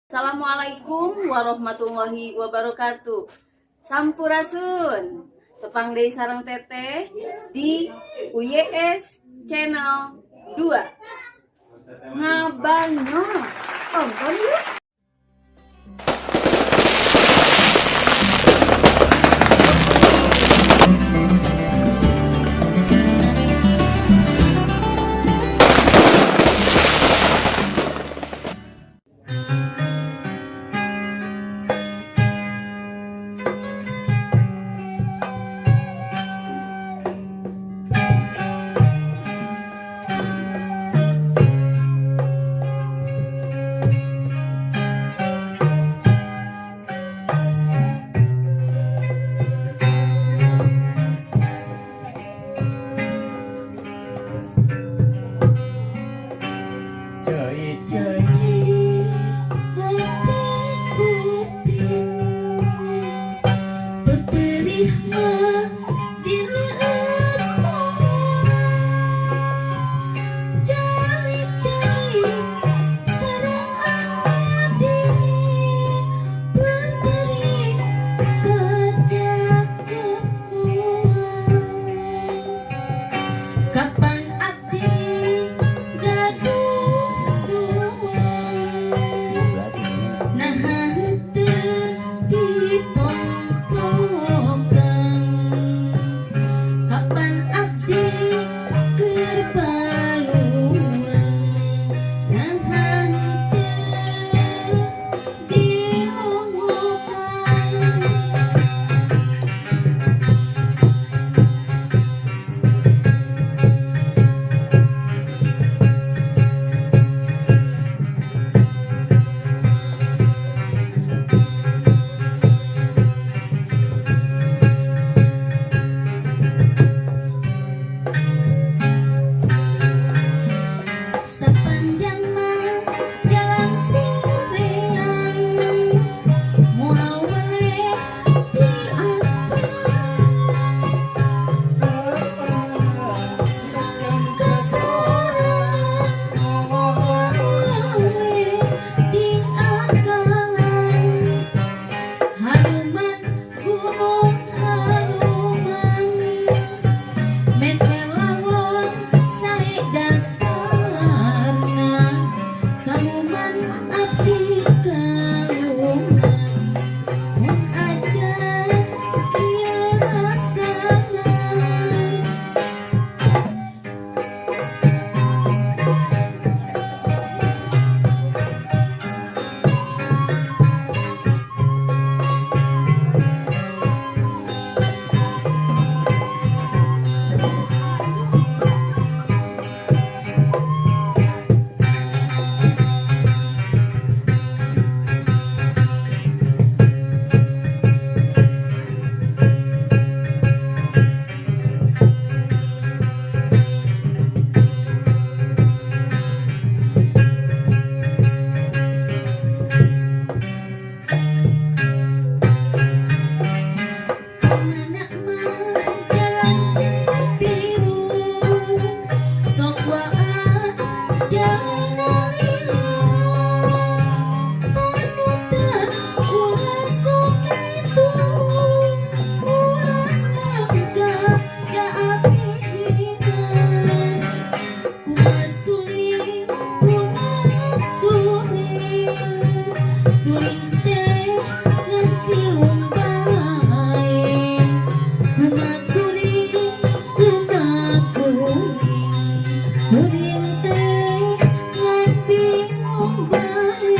Assalamualaikum warahmatullahi wabarakatuh. Sampurasun. Tepang deui sareng Teteh di UYS Channel 2. Ngabanyol. Tonton yuk. Cai cai. Kapan abdi gaduh suami, nah henteu dipongpokan? Kapan abdi keur baluang, nah henteu dilongokan? Sepanjang jalan soreang, moal weleh di aspal. Kasora moal weleh di akalan. Haruman gunung haruman, meser lawon sae dasarna. Kaluman abdi kaluman, mun acan kieu rasana. Kamana mah jalan Cibiru, sok waas jalana lila. Panutan ulah sok kitu, ulah ngangga ka abdi hina. Kumaha suling, kumaha suling, suling teh ngan silung bae. Kumaha kuring, kumaha kuring, kuring teh ngan bingung bae.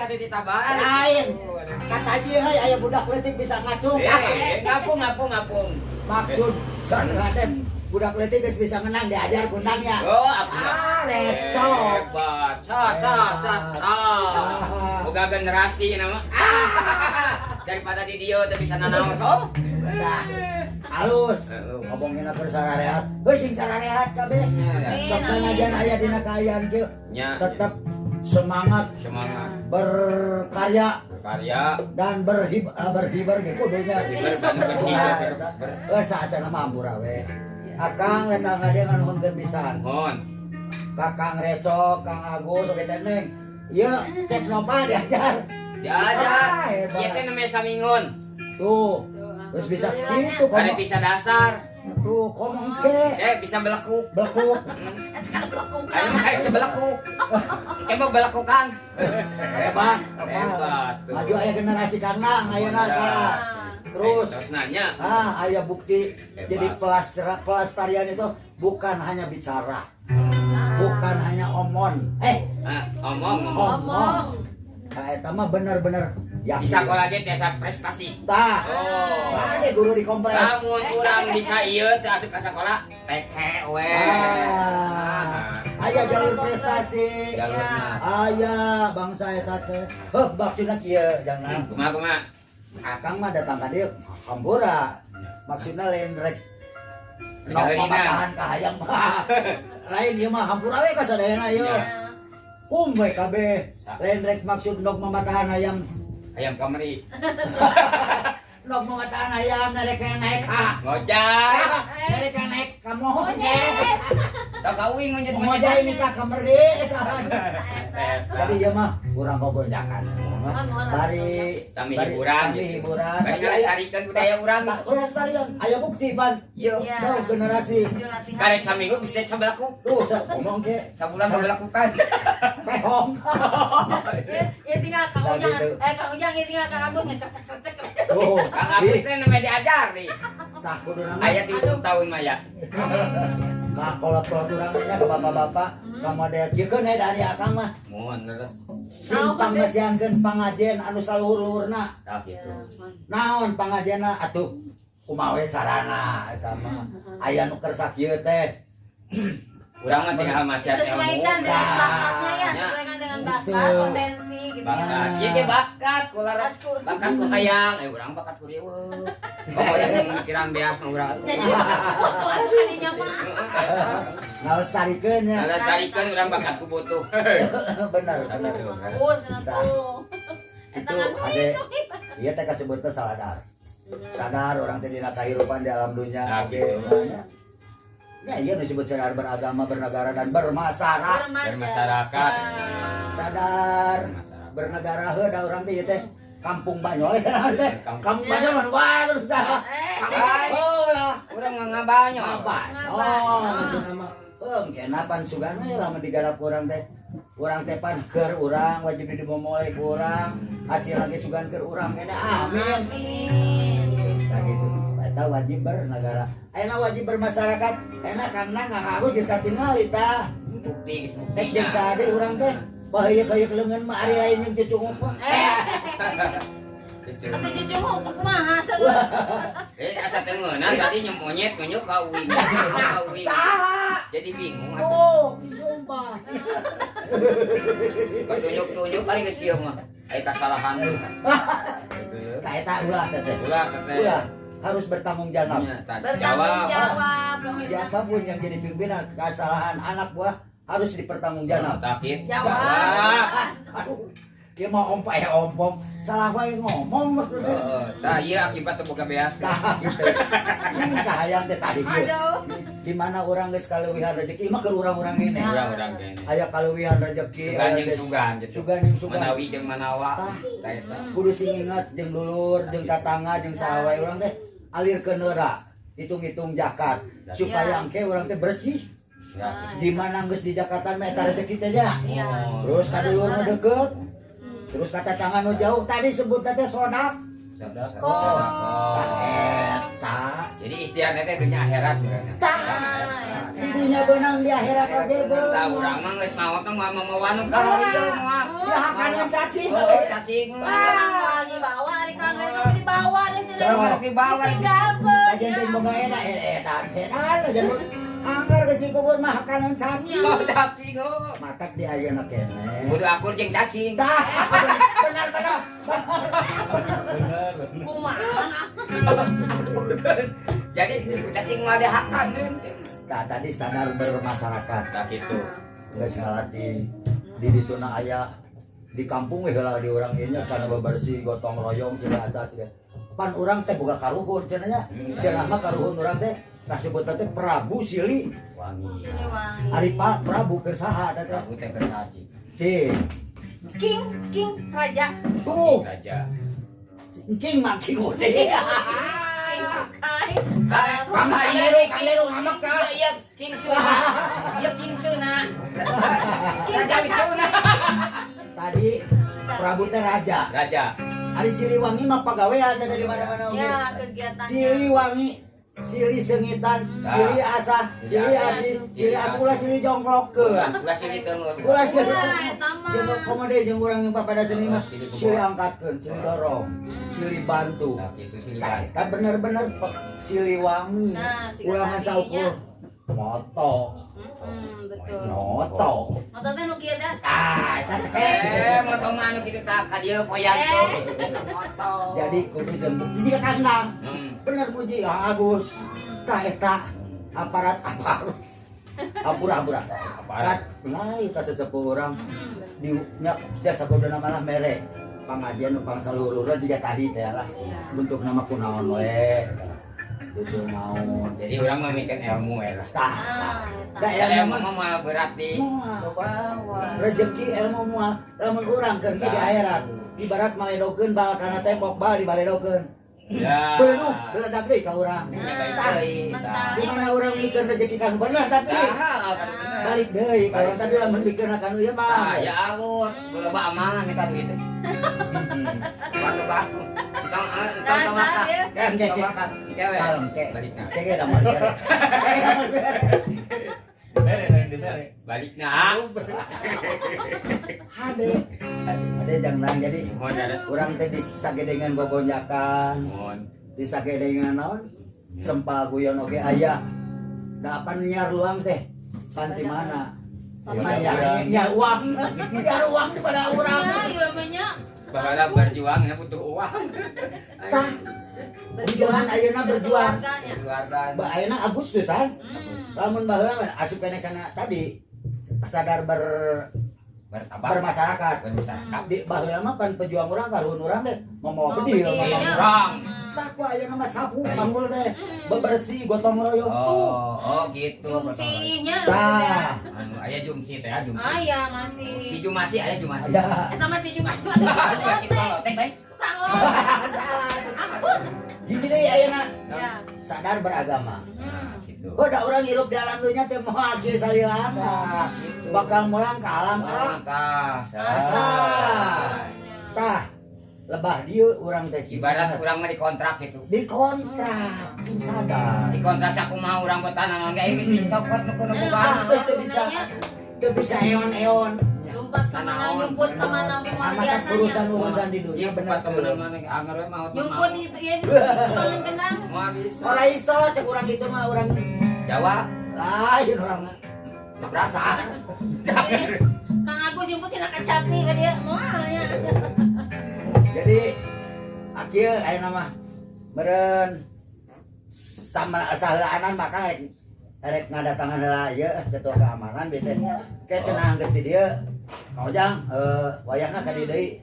atuh ditabaan. Lain. Kata aja euy, aya budak leutik bisa ngacung. Eh, ngapung ngapung ngapung. Maksud teh budak leutik geus bisa ngenang, diajar kundang ya. Oh, aku mah. Ah, recok. Hebat. Sa sa sa. Ah. Boga generasi nama. Daripada di dieu teu bisa nanaon. Oh. Nah, halus. Ngomongin keur sararehat. Heuh, sing sararehat kabeh. Sok sanajan aya dina kaayaan kieu, Nya. Tetep semangat Semangat. Berkarya Berkarya. Dan berhibar ge kudunya. Ber bersih ber Eh, saacana mah hampura we. Akang letang dia nganuhunkeun pisan. Mohon. Ka Kang Recok, Kang Agus, oge teh Neng. Ieu cek Nova diajar. Diajar. Ah, hebat. Ieu teh namanya samingun. Tuh, terus bisa gitu Kare komo. Bisa dasar. Tuh, komo engke. Eh, bisa belekuk. Belekuk. Ayo mah kayak bisa belekuk. Kayak mau belekukan. Hebat, hebat. Hebat, tuh. Maju aya generasi Kang Nang ayeuna tah. Terus Terus nanya. Ah, aya bukti. Hebat. Jadi pelestarian itu bukan hanya bicara, bukan hanya omon. Eh, Ah, omong ngomong. Omong. Nah, eta mah bener-bener yakin. Bisa sekolah ge tiasa prestasi. Tah, Oh. tah deh guru di kompleks. Lamun urang bisa ieu teu asup ka sakola, TK we. Ah, aya jalur prestasi. Jalurna. Aya bangsa eta teh. Heuh, maksudna kieu jangan. Kumaha kumaha? Akang mah datang ka dieu hampura. Maksudna lain rek Rek kaheurina. pamatahan ka hayang mah. Lain ieu mah, hampura we ka sadayana ieu. Ya. Kum we kabeh. Lain rek maksud nok mamatahan hayam. Hayam kamari. Nok mamatahan hayam narek naik ka. Ngojay. Narek naik ka monyet. Tau ka uing ngonyet. Ngojay ini ka kameri. Jadi ieu mah urang gogonjakan. Bari Kami bari- hiburan kami gitu. hiburan. Bari ngalestarikan budaya urang. Tak lestarian. Aya bukti pan. Yo. Iya. Tuh generasi. Karek saminggu bisa sabelakuk. Tuh, ngomong ke Sabulan sabelakukan. pehong. Ya, ya tinggal Kang Nah, Ujang, gitu. eh Kang Ujang ya tinggal Kang Agus ngecek cek cek. Tuh. Kang Agus teh namanya diajar nih. Tah kudu nama. Aya 30 tahun mah ya. Ka kolot-kolot urang nya ke bapak-bapak, ka model kieu keun dari akang mah. Mohon terus. Sing pangmasihankeun pangajen anu saluhur-luhurna. Tah gitu. Naon pangajenna atuh? Kumaha we carana eta mah. Aya nu kersa kieu teh. Urang mah tinggal masihan ilmu. Sesuaikan dengan Nah. bakatnya ya, Ya. sesuaikan dengan Itu. bakat, potensi gitu ya. Bakat. Ieu ge bakat kularas bakat ku hayang, eh urang bakat ku riweuh. Pokoknya yang mikiran beas mah urang atuh. Jadi waktu atuh kadinya mah. Ngalestarikeun nya. Ngalestarikeun urang bakat ku butuh. Bener, bener. Bagus tuh. Itu ade ieu teh kasebutna saladar. Sadar orang teh dina kahirupan di alam dunia Nah, oge. gitu. Ya iya nu disebut sadar beragama, bernegara dan bermasyarakat. Bermasyarakat. Sadar bernegara heuh da urang teh ieu teh kampung Banyol teh. Kampung Banyol mah wah terus dah. Hai. Oh lah. Urang mah ngabanyol. Ngabanyol maksudna mah. Heuh, kena pan sugan we lamun digarap urang teh. Urang teh pan keur urang wajib dimomole ku urang, hasil lagi sugan keur urang kene. Amin. Amin. Nah gitu. Eta wajib bernegara. Ayeuna wajib bermasyarakat. Enak Kang Nang Kang Agus geus katingali tah. Bukti geus Tek jeung buktinya. sade urang teh. Bahaya-bahaya leungeun mah ari lain jeung cucunguk mah. Eh, Cucu. atuh cucu kumaha seueur. Eh asa teu ngeunah tadi nya monyet nunjuk ka uing. Nunjuk ka uing. Saha? Jadi bingung atuh. Oh, sumpah. Tunjuk-tunjuk kali geus kieu mah. Aya kasalahan. Gitu. Ka eta ulah teh. Ulah teh. Ulah harus bertanggung jawab. Nya, tah, Bertanggung jawab. jawab. Siapapun yang jadi pimpinan, kesalahan anak buah harus dipertanggungjawab. Tah kitu. Jawab. Aduh, dia mau ompa ya ompong, salah wae ngomong maksudnya. Heeh, tah ieu akibat teu boga beas. Tah gitu. Sing kahayang teh tadi kieu. Aduh. Di mana urang geus kaleuwihan rezeki mah keur urang-urang ini. Urang-urang kene. Aya kaleuwihan rezeki, Sugan aya jeung sugan gitu. Sugan jeung sugan. Manawi jeung manawa. Tah. Tah eta. Kudu sing ingat jeung dulur, jeung tatangga, jeung saha wae urang teh alirkeun heula, hitung-hitung zakat supaya Iya. engke urang teh bersih. Ya. Di mana geus di jakatan mah eta rezeki teh nya. Iya. Terus ka dulur nu deket, terus ka tetangga nu jauh tadi sebut teh sodak. Sedekah. Kok. Eta. Jadi ikhtiar teh dunya akhirat urang. Tah. Di dunya beunang, di akhirat oge Tah beunang. urang mah geus maot mah moal mawa nu ka dieu moal. Ya hakana Kangen cacing. Oh, cacing. Wah, dibawa ari Kang Renzo dibawa deh teh. Sama. Dibawa. Ditinggalkeun. Kajian teh boga enak edan sedan aja anggar geus dikubur mah kanan cacing. Oh, cacing oh. Matak di ayeuna keneh. Kudu akur jeung cacing. Tah, benar benar. Bener, bener. Kumaha? Jadi cacing mah dihakan. Tah tadi sadar bermasyarakat. Tah kitu. Geus ngalatih di dituna aya di kampung we heula di urang ieu nya kana bebersih gotong royong siga asa siga. Pan urang teh boga karuhun cenah nya. Cenah mah karuhun urang teh kasebutan teh Prabu Sili. Wangi. Siliwangi. Ari Pak Prabu keur saha teh? Prabu teh keur cacing. Cing. King King Raja. Tuh, Raja. king mah king udah. King Kai. Kang Kang Kang ngamek ka. Iya, King Suna. Iya King Suna. Raja Suna. Tadi Prabu teh raja. Raja. Ari Siliwangi mah pagawean teh di mana-mana oge. Ya, kegiatannya. Siliwangi, sili sengitan, sili asah, sili asih, sili aku ulah sili jongklokkeun. Ulah sili teungeut. Ulah sili. Ulah, eta mah. Jeung komode jeung urang yang pada seni mah Sili kumaha. sili angkatkeun, sili dorong, sili bantu. Nah, kitu sili Tah, eta bener-bener Siliwangi. Nah, siga Ulangan tadinya. saukur. Moto, Betul. moto. Moto teh nu kieu teh. Ah, eta cekek. Moto mah anu kitu tah ka dieu poyan tuh. Moto. Jadi kudu jeung bukti jiga kandang. Bener puji ah, Agus. Tah eta aparat aparat. Ampura ampura. Aparat. Kat lain ka sesepuh urang di nya jasa kuduna malah mere pangajian nu pangsaluhurna jiga tadi teh lah. Iya. Bentuk nama kunaon we. Kudu naon. Jadi urang mah mikeun ilmu we lah. Tah. Ah, eta. Da Ilmu ilmu mah moal berat di moal. Rezeki ilmu moal lamun urang keur di akhirat ibarat maledokeun bal kana tembok bal dibaledokeun. Ya. Beleduk, beledak deui ka urang. Ya, balik Tah. deui, tah. Mentalnya Di mana balik urang deui. mikeun rezeki kan bener tapi Tah, kan bener. balik deui ka urang tapi lamun mikeun ka nu ieu mah. Tah, ya alur, loba amalan kan gitu. Batu batu. Entong entong tong Dasar makan. ya. Kan ke Tong ke. makan. Kewe. Kalem ke. Balikna. Ke ke da mal bere. Ke da mal bere. Bere, lain di bere. Balikna. Hade. Hade jangan jadi Mohon ada. urang teh disagedengan bobonjakan, Mohon. disagedengan naon? Sempal guyon oge aya. Da apan nyiar luang teh? Pan ti mana? Pada Nyiar urang. nyiar uang. Nyiar uang di pada urang. Ya, ieu mah nya. Baheula berjuang nya butuh uang. Tah, Berjuang ayeuna berjuang. Keluarganya. Keluarga. Ba ayeuna Agustusan. Lamun baheula mah asup keneh kana tadi sadar Bertabak. bermasyarakat. Bermasyarakat. Di baheula mah pan pejuang urang karuhun urang teh mau Mau bedil bedil, mau ya. Urang. Tah ku ayeuna mah sapu panggul teh bebersih gotong royong tuh. Oh, oh gitu. Jumsihnya. Tah, Anu aya jumsi teh, jumsi. Ah, ya masih. Si Jumasi aya Jumasi. ada. Eta mah si Jumasi. Jumasi tukang lotek teh. Tukang lotek. Ampun. Hiji deui ayeuna Ya. sadar beragama. Nah, gitu. Oh, da urang hirup di alam dunya teh moal kieu salilana. Nah, gitu. Bakal mulang ke alam ah. Tah, Asal. Tah, lebah dieu urang teh sing Ibarat urang mah dikontrak gitu. dikontrak sing sadar. Dikontrak sakumaha urang betah naon ge geus dicokot nu kudu boga. Ah, geus teu bisa. Teu bisa eon-eon. Lompat ke mana, nyumput ke mana, luar Amatan biasanya. urusan-urusan di dunia Iya bener. bener kemana-mana anger we maot. Nyumput itu ya, tukangan kendang. Moal bisa. Ora iso cek urang itu mah urang Jawa lain urang perasaan. Kang Agus nyumput tina kacapi ka dia, moal nya. Jadi akhir ayeuna mah meureun sama saheulaanan maka rek rek ngadatangan heula ieu ketua keamanan bete. Ke cenah geus di dieu. Kang Ojang wayahna ka dieu deui.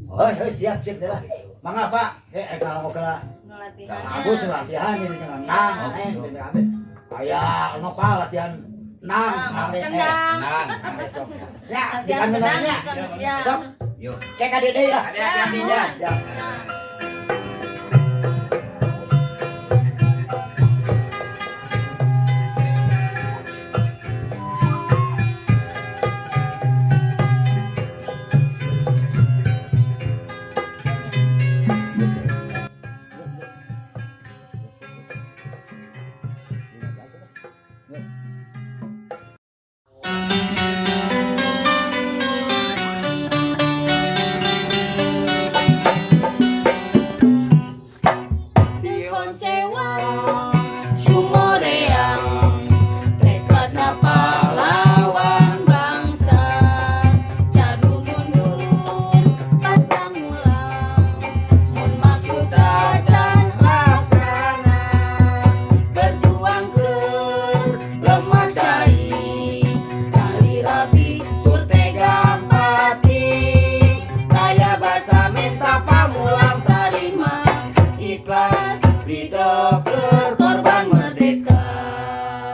Oh, heuh, siap siap teh lah. Mangga Pak, kalau heula. Latihannya. Agus latihan jadi nang Oh, eh gitu. teh ambil. Aya nopal latihan nang nang eh. Kendang. Tenang. Ya, di Latihan kandang kendang. nya. Ya. Sok, Yuk. kayak ka dieu deui lah. Hati-hati Ya, ya. siap. Ya.